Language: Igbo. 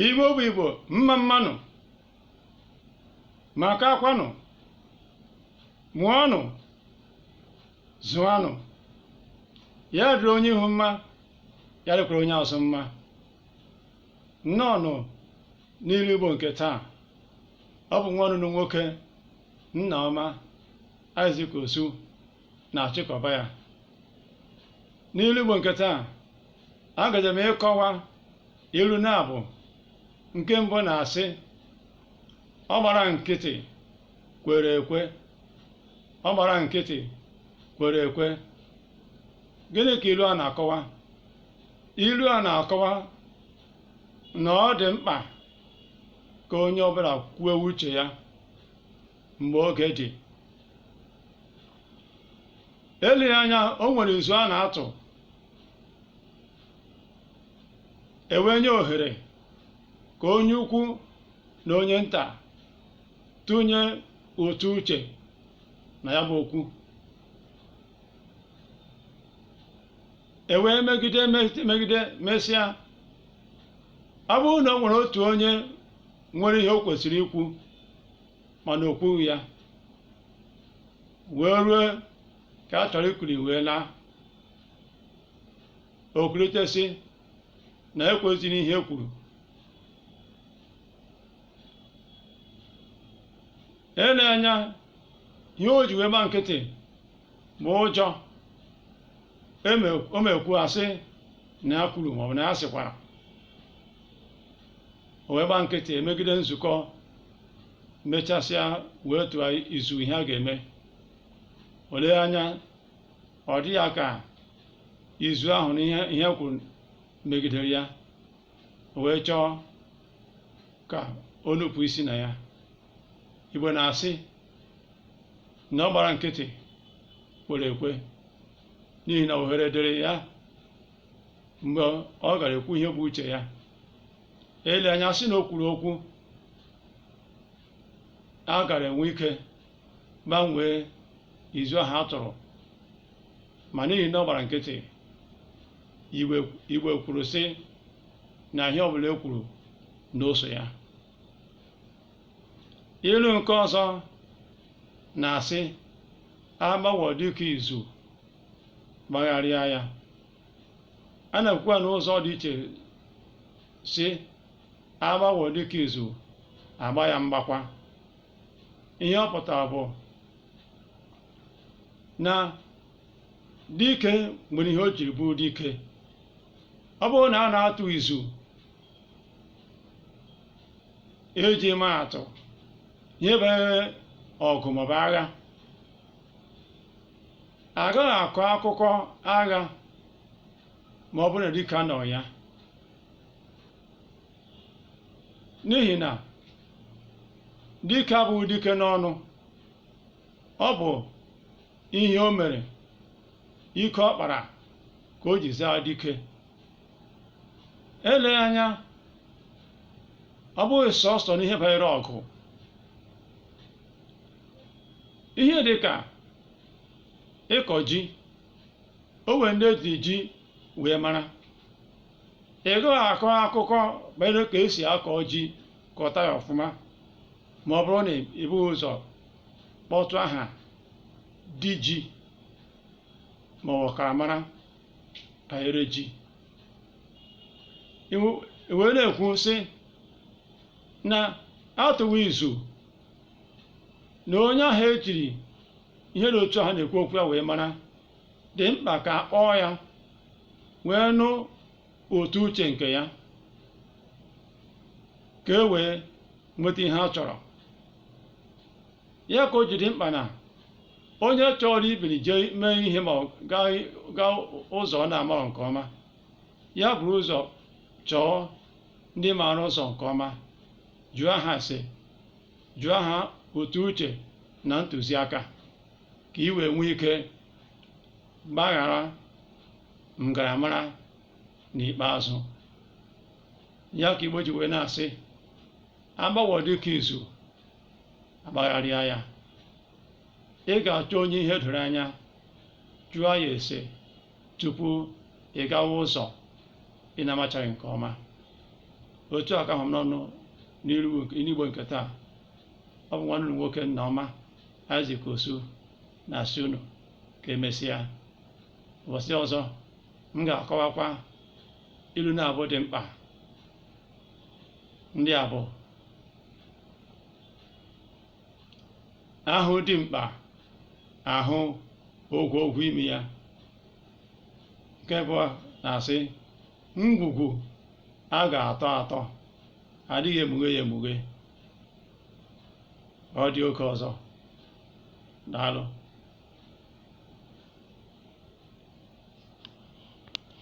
Igbo bụ Igbo, mma mma nụ, makakwanụ, mụọnụ, zụanụ. Ya dịrị onye ihu mma, ya dịkwara onye azụ mma. Nnọọnụ n'ilu Igbo nke taa. Ọ bụ nwa unu nwoke Nnaọma Isaac Osu na-achịkọba ya. N'ilu Igbo nke taa, agaje m ịkọwa ilu naabọ. Nke mbụ na-asị, ọ gbara nkịtị kwere ekwe. Ọ gbara nkịtị kwere ekwe. Gịnị ka ilu a na-akọwa? Ilu a na-akọwa na ọ dị mkpa ka onye ọbụla kwuo uche ya mgbe oge dị. Eleghị anya o nwere izu a na-atụ, e wee nye ohere ka onye ukwu na onye nta tụnye ụtụ uche na ya bụ okwu. E wee megide megide mesịa, ọ bụrụ na o nwere otu onye nwere ihe o kwesịrị ikwu mana o kwughị ya, wee rue ka a chọrọ ikuli wee laa, o kulite sị na ekweziri ihe e kwuru. Ele anya ihe o ji wee gba nkịtị bụ ụjọ o mekwu asị na ya kwuru maọbụ na ya sịkwara. O wee gba nkịtị, emegide nzukọ mechasịa wee tụọ izu ihe a ga-eme. O lee anya, ọ dị ya ka izu ahụ na ihe e kwuru megidere ya, o wee chọọ ka o nupụ isi na ya. Igbo na-asị na ọ gbara nkịtị kwere ekwe, n'ihi na ohere dịrị ya mgbe ọ gara ekwu ihe bụ uche ya. Ele anya sị na o kwuru okwu, a gara enwe ike gbanwee izu ahụ a tụrụ, ma n'ihi na ọ gbara nkịtị, Igbo kwuru sị na ihe ọbụla e kwuru na o so ya. Ilu nke ọzọ na-asị, agbawọ dike izu gbagharịa ya. A na-ekwukwa n'ụzọ dị iche sị, agbawọ dike izu agba ya mgbakwa. Ihe ọ pụtara bụ na dike nwere ihe o jiri bụrụ dike. Ọ bụrụ na a na-atụ izu eji maa atụ ihe banyere ọgụ maọbụ agha, agaghị akọ akụkọ agha ma ọ bụrụ na dike anọghị ya, n'ihi na dike abụghị dike n'ọnụ, ọ bụ ihe o mere, ike ọ kpara ka o ji zaa dike. Eleghị anya ọ bụghị sọsọ n'ihe banyere ọgụ, ihe dị ka ịkọ ji, o nwere ndị eji ji wee mara. Ị gaghị akọ akụkọ banyere ka esi akọ ji kọta ya ọfụma ma ọ bụrụ na i bughị ụzọ kpọtụ aha di ji ma ọ bụ ọkaramara banyere ji. I wee na-ekwu sị na atụwa izu na onye ahụ ejiri ihe dị otu ahụ na-ekwu okwu ya wee mara dị mkpa ka a kpọọ ya wee nụ otu uche nke ya ka e wee nweta ihe a chọrọ. Ya ka o ji dị mkpa na onye chọrọ ibili jee mee ihe ma ọ gaa ụzọ ọ na-amaghị nke ọma, ya buru ụzọ chọọ ndị maara ụzọ nke ọma, jụọ ha ase, jụọ ha otu uche na ntụziaka ka i wee nwee ike gbaghara ngaramara n'ikpeazụ. Ya ka Igbo ji wee na-asị, agbawọ dike izu agbagharịa ya. Ị ga-achọ onye ihe doro anya, jụọ ya ese tupu ị gawa ụzọ ị na-amachaghị nke ọma. Otu a ka ha m n'ọnụ n'ilu Igbo nke taa. Ọ bụ nwanne unu nwoke Nnaọma Isaac Osu na-asị unu ka emesịa. Ụbọchị ọzọ m ga-akọwakwa ilu naabọ dị mkpa. Ndị a bụ ahụ dimkpa ahụ ogwogwo imi ya. Nke abụọ na-asị ngwugwu a ga-atọ atọ adịghị emughe ya emughe. Ọ dị oge ọzọ. Daalụ.